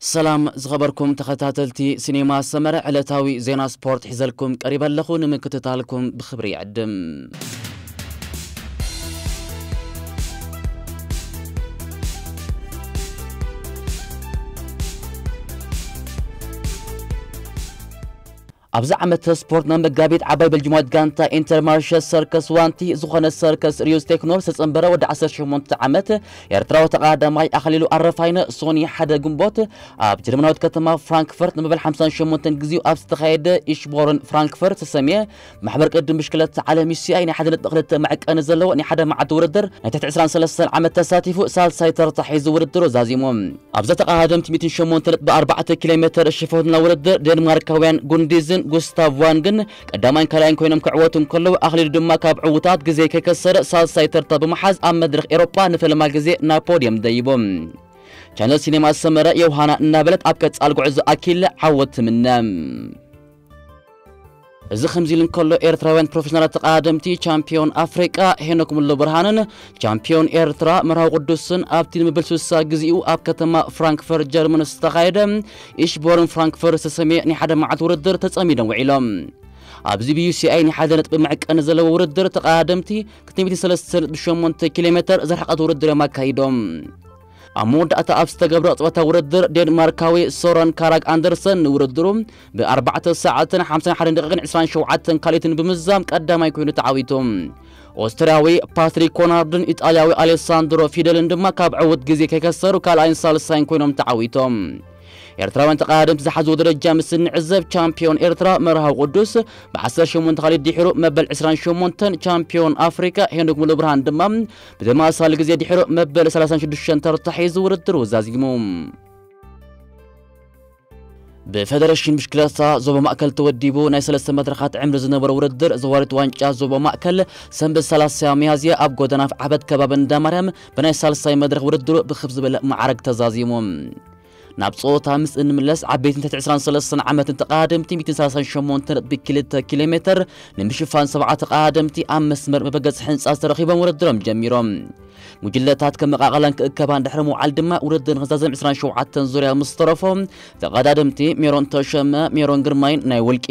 ሰላም ዝኸበርኩም ተኸታተልቲ ሲኔማ ሰመረ፣ ዕለታዊ ዜና ስፖርት ሒዘልኩም ቀሪበ ኣለኹ። ንምክትታልኩም ብኽብሪ ይዕድም። ኣብዚ ዓመት ስፖርት ናብ መጋቢት ዓባይ ቤልጅማዊት ጋንታ ኢንተርማርሸ ሰርከስ ዋንቲ ዝኾነ ሰርከስ ሪዩስ ቴክኖ ዝተጸንበረ ወዲ ዓሰርተ ሸሞንተ ዓመት ኤርትራዊ ተቐዳዳማይ ኣኽሊሉ ኣረፋይነ ሶኒ ሓደ ግንቦት ኣብ ጀርመናዊት ከተማ ፍራንክፈርት ንመበል ሓምሳን ሸሞንተን ግዜኡ ኣብ ዝተኻየደ ኢሽቦርን ፍራንክፈርት ዝተሰምየ ማሕበር ቅድም ብሽክለታ ዓለም ዩ ሲ ኣይ ናይ ሓደ ነጥቢ ክልተ መዐቀኒ ዘለዎ ናይ ሓደ መዓልቲ ውድድር ናይ ትሕቲ ዕስራን ሰለስተን ዓመት ተሳቲፉ ሳልሳይ ተርታ ሒዙ ውድድሩ ዛዚሙ። ኣብዛ ተቐዳደምቲ ሚእትን ሸሞንተ ነጥቢ ኣርባዕተ ኪሎ ሜተር ሽፈትና ውድድር ዴንማርካውያን ጉንዲዝን ጉስታቭ ዋንግን ቀዳማይን ካልኣይን ኮይኖም ክዕወቱ እንከለዉ ኣኽሊሉ ድማ ካብ ዕዉታት ግዜ ከይከሰረ ሳልሳይ ተርታ ብምሓዝ ኣብ መድረኽ ኤሮጳ ንፈለማ ግዜ ናብ ፖድየም ደይቡ። ቻነል ሲኔማ ሰመረ ዮውሃና እናበለት ኣብ ቀጻል ጉዕዞ ኣኪል ዓወት ትምነ። እዚ ከምዚ ኢሉ እንከሎ ኤርትራውያን ፕሮፌሽናላት ተቐዳደምቲ ቻምፒዮን ኣፍሪቃ ሄኖክ ሙሉ ብርሃንን ቻምፒዮን ኤርትራ መርሃዊ ቅዱስን ኣብቲ ንምብል ስሳ ግዜኡ ኣብ ከተማ ፍራንክፈርት ጀርመን ዝተኻየደ ኢሽቦርን ፍራንክፈርት ዝተሰምየ ናይ ሓደ መዓልቲ ውድድር ተጸሚዶም ውዒሎም። ኣብዚ ብዩ ሲ ኣይ ናይ ሓደ ነጥቢ መዕቀኒ ዘለዎ ውድድር ተቐዳደምቲ ክልተ ሚእትን ሰለስተን ነጥቢ ሸሞንተ ኪሎ ሜተር ዝረሓቐት ውድድር እዮም ኣካይዶም። ኣብ መወዳእታ ኣብ ዝተገብረ ቅጽበታዊ ውድድር ዴንማርካዊ ሶረን ካራግ ኣንደርሰን ንውድድሩ ብኣርባዕተ ሰዓትን ሓምሳን ሓደን ደቂቕን ዕስራን ሸውዓተን ካልኢትን ብምዛም ቀዳማይ ኮይኑ ተዓዊቱ። ኦስትርያዊ ፓትሪክ ኮናርድን ኢጣልያዊ ኣሌሳንድሮ ፊደልን ድማ ካብ ዕዉት ግዜ ከይከሰሩ ካልኣይን ሳልሳይን ኮይኖም ተዓዊቶም። ኤርትራውያን ተቐዳደምቲ ዝሓዝዎ ደረጃ ምስ እንዕዘብ ቻምፒዮን ኤርትራ መርሃዊ ቅዱስ ብዓሰርተ ሸሞንተ ካልኢት ድሒሩ መበል ዕስራን ሸሞንተን ቻምፒዮን ኣፍሪቃ ሄኖክ ሙሉ ብርሃን ድማ ብተመሳሳሊ ግዜ ድሒሩ መበል ሰላሳን ሽዱሽተን ተርታ ሒዙ ውድድሩ ዛዚሙ። ብፌደሬሽን ብሽክለታ ዞባ ማእከል ተወዲቡ ናይ ሰለስተ መድረኻት ዕምሪ ዝነበረ ውድድር ዘዋሪት ዋንጫ ዞባ ማእከል ሰንበት ሰላሳ ሚያዝያ ኣብ ጎደና ዓበት ከባቢ እንዳማርያም ብናይ ሳልሳይ መድረኽ ውድድሩ ብኽብ ዝበለ ማዕረግ ተዛዚሙ። ናብ ጸወታ ምስ እንምለስ ዓበይትን ትሕቲ ዕስራን ሰለስተን ዓመትን ተቐዳደምቲ ሚእትን ሰላሳን ሸሞንተ ነጥቢ ክልተ ኪሎ ሜተር ንምሽፋን ሰብዓ ተቐዳደምቲ ኣብ መስመር መበገሲ ህንጻ ዝተረኺቦም ውድድሮም ጀሚሮም። ጉጅለታት ከመቓቐላን ክእከባን ድሕሪ ምውዓል ድማ ውድድር ንኽዛዘም ዕስራን ሸውዓተን ዙርያ ምስ ተረፎ ተቐዳደምቲ ሜሮን ተሸመ፣ ሜሮን ግርማይን ናይ ውልቂ፣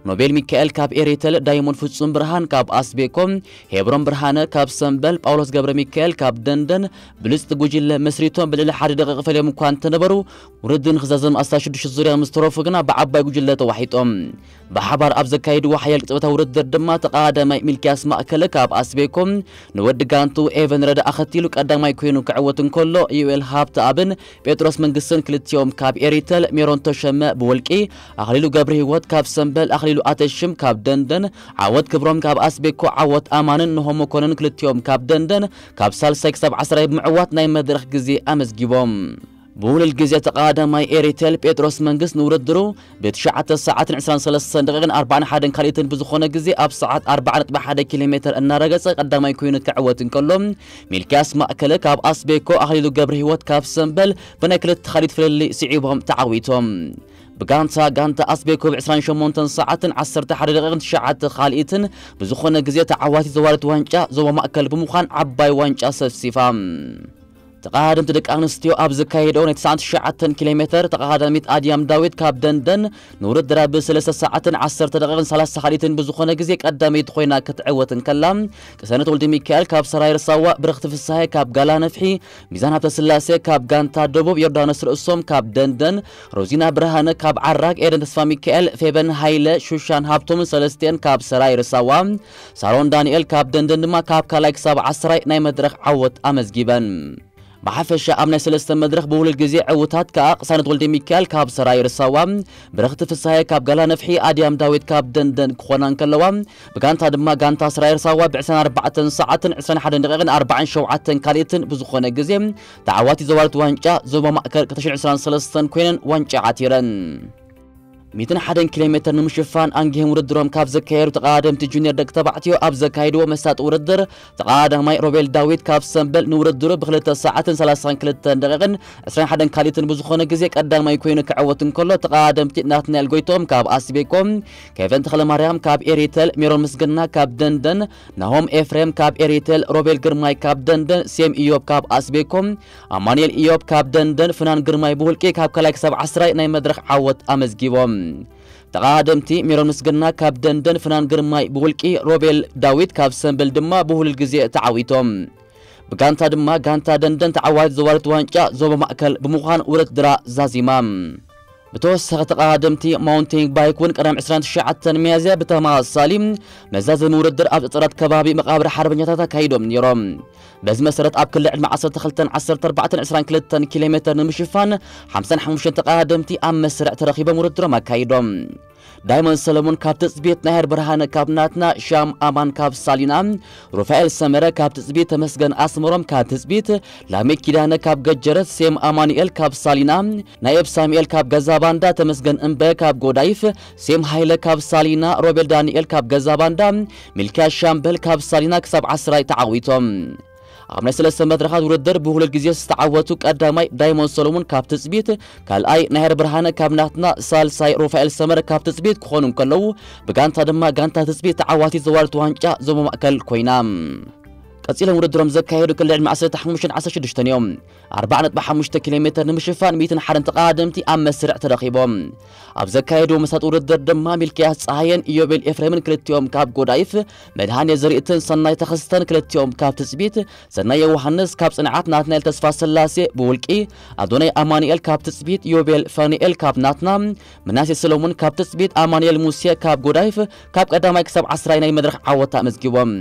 ኖቤል ሚካኤል ካብ ኤሪተል፣ ዳይሞንድ ፍጹም ብርሃን ካብ ኣስቤኮ፣ ሄብሮን ብርሃነ ካብ ሰምበል፣ ጳውሎስ ገብረ ሚካኤል ካብ ደንደን ብልጽቲ ጉጅለ መስሪቶም ብልዕሊ ሓደ ደቂቕ ፈልዮም እኳ እንተነበሩ ውድድር ንኽዛዘም ኣስታት ሽዱሽተ ዙርያ ምስ ተረፉ ግና ብዓባይ ጉጅለ ተዋሒጦም። ብሓባር ኣብ ዘካየድዎ ሓያል ቅጽበታዊ ውድድር ድማ ተቐዳዳማይ ሚልክያስ ማእከለ ካብ ኣስቤኮ ንወዲ ጋንቱ ኤቨን ረዳ ኣኸቲሉ ቀዳማይ ኮይኑ ክዕወት እንከሎ ዩኤል ሃብተኣብን ጴጥሮስ መንግስትን ክልቲኦም ካብ ኤሪተል፣ ሜሮን ተሸመ ብወልቂ፣ ኣኽሊሉ ገብረ ህይወት ካብ ሰምበል፣ ኣኽሊሉ ኣተሽም ካብ ደንደን፣ ዓወት ክብሮም ካብ ኣስቤኮ፣ ዓወት ኣማንን ንሆ መኮንን ክልቲኦም ካብ ደንደን ካብ ሳልሳይ ክሳብ ዓስራይ ብምዕዋት ናይ መድረኽ ግዜ ኣመዝጊቦም። ብውህሉል ግዜ ተቐዳዳማይ ኤሪቴል ጴጥሮስ መንግስት ንውድድሩ ብትሽዓተ ሰዓትን ዕስራን ሰለስተን ደቂቕን ኣርባዓን ሓደን ካልኢትን ብዝኾነ ግዜ ኣብ ሰዓት ኣርባዓ ነጥቢ ሓደ ኪሎ ሜተር እናረገጸ ቀዳማይ ኮይኑ ክዕወት እንከሎ፣ ሚልክያስ ማእከለ ካብ ኣስቤኮ፣ ኣኽሊሉ ገብረ ህይወት ካብ ሰምበል ብናይ ክልተ ካልኢት ፍልልይ ስዒቦም ተዓዊቶም። ብጋንታ ጋንታ ኣስቤኮ ብ ዕስራን ሸሞንተን ሰዓትን ዓሰርተ ሓደ ደቂቕን ትሽዓተ ካልኢትን ብዝኾነ ግዜ ተዓዋቲ ዘዋሪት ዋንጫ ዞባ ማእከል ብምዃን ዓባይ ዋንጫ ሰብሲፋ። ተቐዳደምቲ ደቂ ኣንስትዮ ኣብ ዘካየደኦ ናይ ትስዓን ትሽዓተን ኪሎ ሜተር ተቐዳዳሚት ኣድያም ዳዊት ካብ ደንደን ንውድድራ ብ ሰለስተ ሰዓትን ዓሰርተ ደቂቕን ሰላሳ ካልኢትን ብዝኾነ ግዜ ቀዳመይቲ ኮይና ክትዕወት እንከላ፣ ቅሰነት ወልደ ሚካኤል ካብ ሰራይ ርሳዋ፣ ብርኽቲ ፍስሃየ ካብ ጋላ ነፍሒ፣ ሚዛን ሃብተስላሴ ካብ ጋንታ ደቡብ፣ ዮርዳኖስ ርእሶም ካብ ደንደን፣ ሮዚና ብርሃነ ካብ ዓራግ፣ ኤደን ተስፋ ሚካኤል፣ ፌበን ሃይለ፣ ሹሻን ሃብቶምን ሰለስቲኤን ካብ ሰራይ ርሳዋ፣ ሳሮን ዳንኤል ካብ ደንደን ድማ ካብ ካልኣይ ክሳብ ዓስራይ ናይ መድረኽ ዓወት ኣመዝጊበን። ብሓፈሻ ኣብ ናይ ሰለስተ መድረኽ ብውህሉል ግዜ ዕዉታት ከኣ ቅሳነት ወልደ ሚካኤል ካብ ሰራይ ርሳዋ፣ ብረኽቲ ፍስሃየ ካብ ጋላ ነፍሒ፣ ኣድያም ዳዊት ካብ ደንደን ክኾና እንከለዋ፣ ብጋንታ ድማ ጋንታ ሰራይ ርሳዋ ብ ዕስራን ኣርባዕተን ሰዓትን ዕስራን ሓደን ደቂቕን ኣርባዓን ሸውዓተን ካልኢትን ብዝኾነ ግዜ ተዓዋቲ ዘዋሪት ዋንጫ ዞባ ማእከል ክልተ ሽሕን ዕስራን ሰለስተን ኮይነን ዋንጫ ዓቲረን። ሚእትን ሓደን ኪሎ ሜትር ንምሽፋን ኣንጊሆም ውድድሮም ካብ ዘካየዱ ተቐዳደምቲ ጁኒየር ደቂ ተባዕትዮ ኣብ ዘካየድዎ መሳጢ ውድድር፣ ተቐዳዳማይ ሮቤል ዳዊት ካብ ሰምበል ንውድድሩ ብክልተ ሰዓትን ሰላሳን ክልተን ደቂቕን ዕስራን ሓደን ካልኢትን ብዝኾነ ግዜ ቀዳማይ ኮይኑ ክዕወት እንከሎ፣ ተቐዳደምቲ ናትናኤል ጎይቶም ካብ ኣስቤኮ፣ ኬቨን ተኽለማርያም ካብ ኤሪተል፣ ሜሮን ምስግና ካብ ደንደን፣ ናሆም ኤፍሬም ካብ ኤሪተል፣ ሮቤል ግርማይ ካብ ደንደን፣ ሴም ኢዮብ ካብ ኣስቤኮ፣ ኣማኑኤል ኢዮብ ካብ ደንደን፣ ፍናን ግርማይ ብውልቂ ካብ ካልኣይ ክሳብ ዓስራይ ናይ መድረኽ ዓወት ኣመዝጊቦም። ተቐዳደምቲ ሜሮን ምስግና ካብ ደንደን፣ ፍናን ግርማይ ብውልቂ፣ ሮቤል ዳዊት ካብ ሰምበል ድማ ብውህሉል ግዜ ተዓዊቶም። ብጋንታ ድማ ጋንታ ደንደን ተዓዋቲ ዞባ ዋልት ዋንጫ ዞባ ማእከል ብምዃን ውድድራ ዛዚማ። ብተወሳኺ ተቐዳደምቲ ማውንቴን ባይክ እውን ቀዳም ዕስራን ትሽዓተን ሚያዝያ ብተመሳሳሊ መዛዘሚ ውድድር ኣብ ጸጸራት ከባቢ መቓብር ሓርበኛታት ኣካይዶም ነይሮም። በዚ መሰረት ኣብ ክሊ ዕድመ ዓሰርተ ክልተን ዓሰርተ ኣርባዕተን ዕስራን ክልተን ኪሎ ሜትር ንምሽፋን ሓምሳን ሓሙሽተን ተቐዳደምቲ ኣብ መስርዕ ተረኺቦም ውድድሮም ኣካይዶም። ዳይመንድ ሰለሞን ካብ ትጽቢት፣ ናሄር ብርሃነ ካብ ናትና፣ ሻም ኣማን ካብ ሳሊና፣ ሩፋኤል ሰመረ ካብ ትጽቢት፣ ተመስገን ኣስመሮም ካብ ትጽቢት፣ ላሜክ ኪዳነ ካብ ገጀረት፣ ሴም ኣማኑኤል ካብ ሳሊና፣ ናኤብ ሳሙኤል ካብ ገዛ ባንዳ፣ ተመስገን እምበ ካብ ጎዳይፍ፣ ሴም ሃይለ ካብ ሳሊና፣ ሮቤል ዳንኤል ካብ ገዛ ባንዳ፣ ሚልኪያስ ሻምበል ካብ ሳሊና ክሳብ ዓስራይ ተዓዊቶም። ኣብ ናይ ሰለስተ መድረኻት ውድድር ብሁለት ግዜ ዝተዓወቱ ቀዳማይ ዳይሞንድ ሰሎሞን ካብ ትጽቢት፣ ካልኣይ ናሄር ብርሃነ ካብ ናትና፣ ሳልሳይ ሩፋኤል ሰመረ ካብ ትጽቢት ክኾኑ እንከለዉ፣ ብጋንታ ድማ ጋንታ ትጽቢት ተዓዋቲት ዘዋርት ዋንጫ ዞባ ማእከል ኮይና። ቀጺሎም ውድድሮም ዘካየዱ ክልተ ዕድመ ዓሰርተ ሓሙሽተን ዓሰርተ ሽዱሽተን እዮም። ኣርባዓ ነጥቢ ሓሙሽተ ኪሎ ሜትር ንምሽፋን ሚእትን ሓደን ተቐዳደምቲ ኣብ መስርዕ ተረኺቦም። ኣብ ዘካየድዎ መሳጢ ውድድር ድማ ሚልክያስ ጸሃየን ኢዮቤል ኤፍሬምን ክልቲኦም ካብ ጎዳይፍ፣ መድሃኔ ዘርኢትን ሰናይ ተኸስተን ክልቲኦም ካብ ትጽቢት፣ ሰናይ ዮሃንስ ካብ ጽንዓት፣ ናትናኤል ተስፋ ስላሴ ብውልቂ፣ ኣዶናይ ኣማኑኤል ካብ ትጽቢት፣ ዮቤል ፋኑኤል ካብ ናትና፣ ምናሴ ሰሎሙን ካብ ትጽቢት፣ ኣማኑኤል ሙሴ ካብ ጎዳይፍ ካብ ቀዳማይ ክሳብ ዓስራይ ናይ መድረኽ ዓወት ኣመዝጊቦም።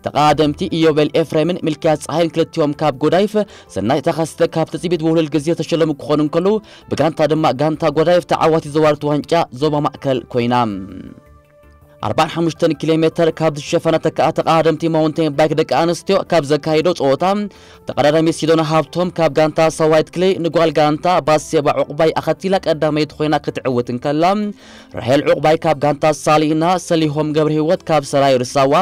ተቐዳደምቲ ኢዮቤል ኤፍሬምን ሚልክያስ ጸሃይን ክልቲኦም ካብ ጎዳይፍ፣ ሰናይ ተኸስተ ካብ ትጽቢት ብውህሉል ግዜ ዝተሸለሙ ክኾኑ እንከለዉ፣ ብጋንታ ድማ ጋንታ ጎዳይፍ ተዓዋቲ ዘዋርት ዋንጫ ዞባ ማእከል ኮይና። ኣርባዓን ሓሙሽተን ኪሎ ሜትር ካብ ዝሸፈና ተከኣ ተቐዳደምቲ ማውንቴን ባይክ ደቂ ኣንስትዮ ካብ ዘካየዶ ጸወታ፣ ተቐዳዳሚ ሲዶና ሃብቶም ካብ ጋንታ ሰዋይት ክለይ ንጓል ጋንታ ባሴባ ዑቕባይ ኣኸቲላ ቀዳመይቲ ኮይና ክትዕውት እንከላ፣ ራሄል ዑቕባይ ካብ ጋንታ ሳሊና፣ ሰሊሆም ገብረ ህይወት ካብ ሰራይ ርሳዋ፣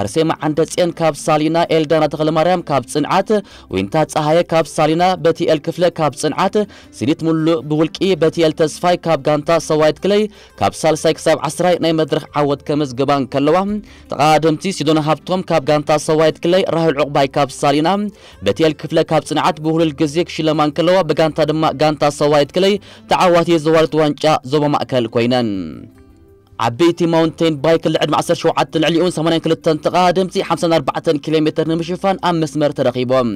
ኣርሴማ ዓንደጽዮን ካብ ሳሊና፣ ኤልዳና ተኽለማርያም ካብ ጽንዓት፣ ዊንታ ጸሃየ ካብ ሳሊና፣ በቲኤል ክፍለ ካብ ጽንዓት፣ ሲዲት ሙሉእ ብውልቂ፣ በቲኤል ተስፋይ ካብ ጋንታ ሰዋይት ክለይ ካብ ሳልሳይ ክሳብ ዓስራይ ናይ መድረኽ ዓወት ከመዝግባ እንከለዋ፣ ተቐዳደምቲ ሲዶና ሃብቶም ካብ ጋንታ ሰዋይት ክለይ፣ ራሄል ዑቕባይ ካብ ሳሊና፣ በቲኤል ክፍለ ካብ ጽንዓት ብውህሉል ግዜ ክሽለማ እንከለዋ፣ ብጋንታ ድማ ጋንታ ሰዋይት ክለይ ተዓዋቲ ዘዋርት ዋንጫ ዞባ ማእከል ኮይነን። ዓበይቲ ማውንቴን ባይክ ልዕሊ ዕድመ ዓሰርተ ሸውዓተ ልዕሊኡን ሰማንያን ክልተን ተቐዳደምቲ ሓምሳን ኣርባዕተን ኪሎ ሜትር ንምሽፋን ኣብ መስመር ተረኺቦም።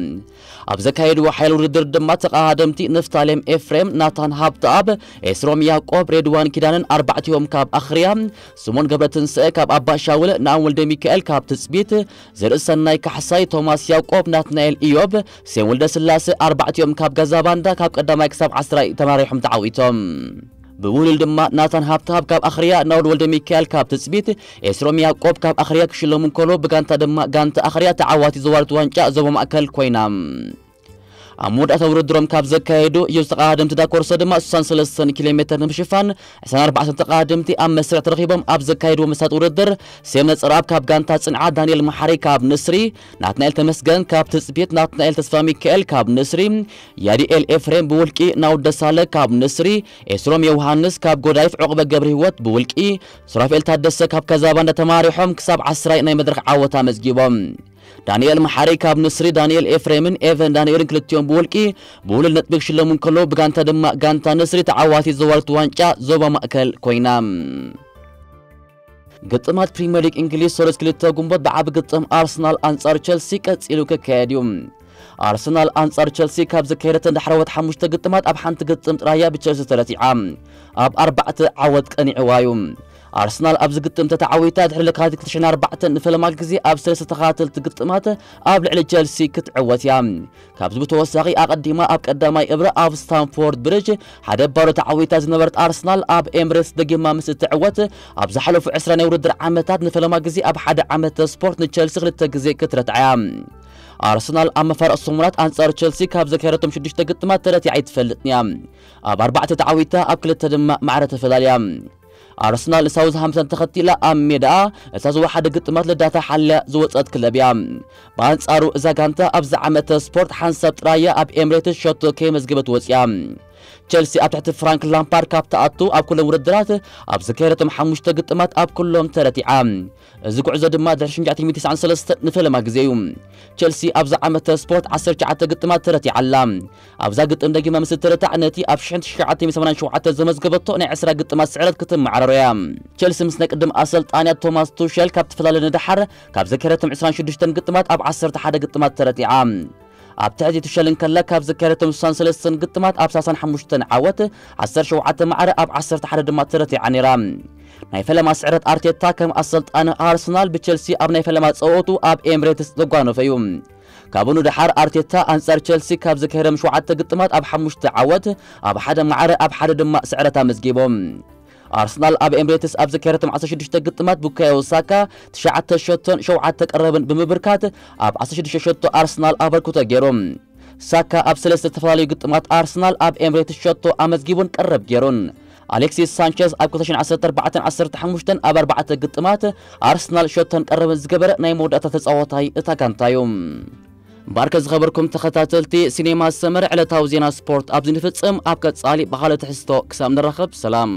ኣብ ዘካየድዎ ሓያል ውድድር ድማ ተቐዳደምቲ ንፍታሌም ኤፍሬም፣ ናታን ሃብተኣብ፣ ኤስሮም ያዕቆብ፣ ሬድዋን ኪዳነን ኣርባዕቲኦም ካብ ኣኽርያ፣ ስሞን ገብረትንስኤ ካብ ኣባሻውል፣ ናኦም ወልደ ሚካኤል ካብ ትጽቢት፣ ዘርእሰናይ ካሕሳይ፣ ቶማስ ያዕቆብ፣ ናትናኤል ኢዮብ፣ ሴም ወልደ ስላሴ ኣርባዕቲኦም ካብ ገዛ ባንዳ ካብ ቀዳማይ ክሳብ ዓስራይ ተማሪሖም ተዓዊቶም። ብውህሉል ድማ ናታን ሃብተሃብ ካብ ኣኽርያ፣ ናውድ ወልደ ሚካኤል ካብ ትጽቢት፣ ኤስሮም ያዕቆብ ካብ ኣኽርያ ክሽለሙ እንከሎ፣ ብጋንታ ድማ ጋንታ ኣኽርያ ተዓዋቲ ዘዋርት ዋንጫ ዞባ ማእከል ኮይና። ኣብ መወዳእታ ውድድሮም ካብ ዘካየዱ እዮ ተቐዳደምቲ ዳኮርሶ ድማ ስሳን ሰለስተን ኪሎ ሜትር ንምሽፋን ዕስራን ኣርባዕተን ተቐዳደምቲ ኣብ መስርዕ ተረኺቦም ኣብ ዘካየድዎ መሳጢ ውድድር፣ ሴም ነጸረኣብ ካብ ጋንታ ጽንዓት፣ ዳንኤል መሓሪ ካብ ንስሪ፣ ናትናኤል ተመስገን ካብ ትጽቢት፣ ናትናኤል ተስፋ ሚካኤል ካብ ንስሪ፣ ያዲኤል ኤፍሬም ብውልቂ፣ ናውድ ደሳለ ካብ ንስሪ፣ ኤስሮም ዮሃንስ ካብ ጎዳይፍ፣ ዑቕበ ገብረ ህይወት ብውልቂ፣ ሱራፌል ታደሰ ካብ ከዛባ እንዳተማሪሖም ክሳብ ዓስራይ ናይ መድረኽ ዓወት ኣመዝጊቦም። ዳንኤል መሓሪ ካብ ንስሪ፣ ዳንኤል ኤፍሬምን ኤቨን ዳንኤልን ክልቲኦም ብውልቂ ብውሉል ነጥቢ ክሽለሙ እንከለዉ፣ ብጋንታ ድማ ጋንታ ንስሪ ተዓዋቲ ዘዋርት ዋንጫ ዞባ ማእከል ኮይና። ግጥማት ፕሪምየር ሊግ እንግሊዝ ሰሉስ ክልተ ግንቦት ብዓቢ ግጥም ኣርሰናል ኣንጻር ቸልሲ ቀጺሉ ክካየድ እዩ። ኣርሰናል ኣንጻር ቸልሲ ካብ ዘካየደተን ዳሕረዎት ሓሙሽተ ግጥማት ኣብ ሓንቲ ግጥም ጥራይ እያ ብቸልሲ ተረቲዓ ኣብ ኣርባዕተ ዓወት ቀኒዕዋ እዩ። ኣርሰናል ኣብዚ ግጥም ተተዓዊታ ድሕሪ ለካቲት ክልተ ሽሕን ኣርባዕተን ንፈለማ ግዜ ኣብ ሰለስተ ተኸታተልቲ ግጥማት ኣብ ልዕሊ ቸልሲ ክትዕወት እያ። ካብዚ ብተወሳኺ ኣቐዲማ ኣብ ቀዳማይ እብረ ኣብ ስታንፎርድ ብሪጅ ሓደ ባዶ ተዓዊታ ዝነበረት ኣርሰናል ኣብ ኤምሬትስ ደጊማ ምስ እትዕወት ኣብ ዝሓለፉ ዕስራ ናይ ውድድር ዓመታት ንፈለማ ግዜ ኣብ ሓደ ዓመተ ስፖርት ንቸልሲ ክልተ ግዜ ክትረትዓ እያ። ኣርሰናል ኣብ መፋርቕ ሰሙናት ኣንጻር ቸልሲ ካብ ዘካየደቶም ሽዱሽተ ግጥማት ተረቲዓ ኣይትፈልጥን እያ። ኣብ ኣርባዕተ ተዓዊታ፣ ኣብ ክልተ ድማ ማዕረ ተፈላልያ። ኣርሰናል ንሳውዝሃምፕተን ተኸቲላ ኣብ ሜዳኣ እታ ዝወሓደ ግጥማት ለዳታ ሓልያ ዝወጸት ክለብ እያ። ብኣንጻሩ እዛ ጋንታ ኣብዚ ዓመተ ስፖርት ሓንሳብ ጥራያ ኣብ ኤምሬትስ ሸቶ ከየመዝገበት ወጽያ። ቸልሲ ኣብ ትሕቲ ፍራንክ ላምፓርድ ካብ ተኣቱ ኣብ ኩሎም ውድድራት ኣብ ዘካየደቶም ሓሙሽተ ግጥማት ኣብ ኩሎም ተረቲዓ። እዚ ጉዕዞ ድማ ድሕሪ ሽንጃዕ ሚእቲ ሰለስተ ንፈለማ ግዜ እዩ። ቸልሲ ኣብዚ ዓመተ ስፖርት ዓሰርተ ትሽዓተ ግጥማት ተረቲዓ ኣላ። ኣብዛ ግጥም ደጊማ ምስ እትርታዕ ነቲ ኣብ ሽሕን ትሽዓተ ሚእቲ ሰማንያን ሸውዓተ ዘመዝገበቶ ናይ ዕስራ ግጥማት ስዕረት ክትመዓረሮ እያ። ቸልሲ ምስ ናይ ቅድም ኣሰልጣንያ ቶማስ ቱሸል ካብ ትፈላለ ንደሓር ካብ ዘካየደቶም ዕስራን ሽዱሽተን ግጥማት ኣብ ዓሰርተ ሓደ ግጥማት ተረቲዓ። ኣብ ትሕቲ ቱሸል እንከላ ካብ ዘካየደቶም ስሳን ሰለስተን ግጥማት ኣብ ሰላሳን ሓሙሽተን ዓወት ዓሰርተ ሸውዓተ ማዕረ ኣብ ዓሰርተ ሓደ ድማ ተረቲዓ ነይራ። ናይ ፈለማ ስዕረት ኣርቴታ ከም ኣሰልጣኒ ኣርሰናል ብቸልሲ ኣብ ናይ ፈለማ ጸወቱ ኣብ ኤምሬትስ ዘጓነፈ እዩ። ካብኡ ንደሓር ኣርቴታ ኣንጻር ቸልሲ ካብ ዘካየዶም ሸውዓተ ግጥማት ኣብ ሓሙሽተ ዓወት፣ ኣብ ሓደ ማዕረ፣ ኣብ ሓደ ድማ ስዕረት ኣመዝጊቦም። ኣርሰናል ኣብ ኤምሬትስ ኣብ ዘካየደቶም ዓሰርተ ሽዱሽተ ግጥማት ቡካዮ ሳካ ትሽዓተ ሸቶን ሸውዓተ ቀረብን ብምብርካት ኣብ ዓሰርተ ሽዱሽተ ሸቶ ኣርሰናል ኣበርክቶ ገይሩ። ሳካ ኣብ ሰለስተ ዝተፈላለዩ ግጥማት ኣርሰናል ኣብ ኤምሬትስ ሸቶ ኣመዝጊቡን ቀረብ ገይሩን። ኣሌክሲስ ሳንቸዝ ኣብ ክልተ ሽሕን ዓሰርተ ኣርባዕተን ዓሰርተ ሓሙሽተን ኣብ ኣርባዕተ ግጥማት ኣርሰናል ሸቶን ቀረብን ዝገበረ ናይ መወዳእታ ተጻዋታይ እታ ጋንታ እዩ። እምበኣርከ ዝኸበርኩም ተኸታተልቲ ሲኔማ ሰመረ፣ ዕለታዊ ዜና ስፖርት ኣብዚ ንፍጽም። ኣብ ቀጻሊ ብኻልእ ትሕዝቶ ክሳብ ንራኸብ ሰላም።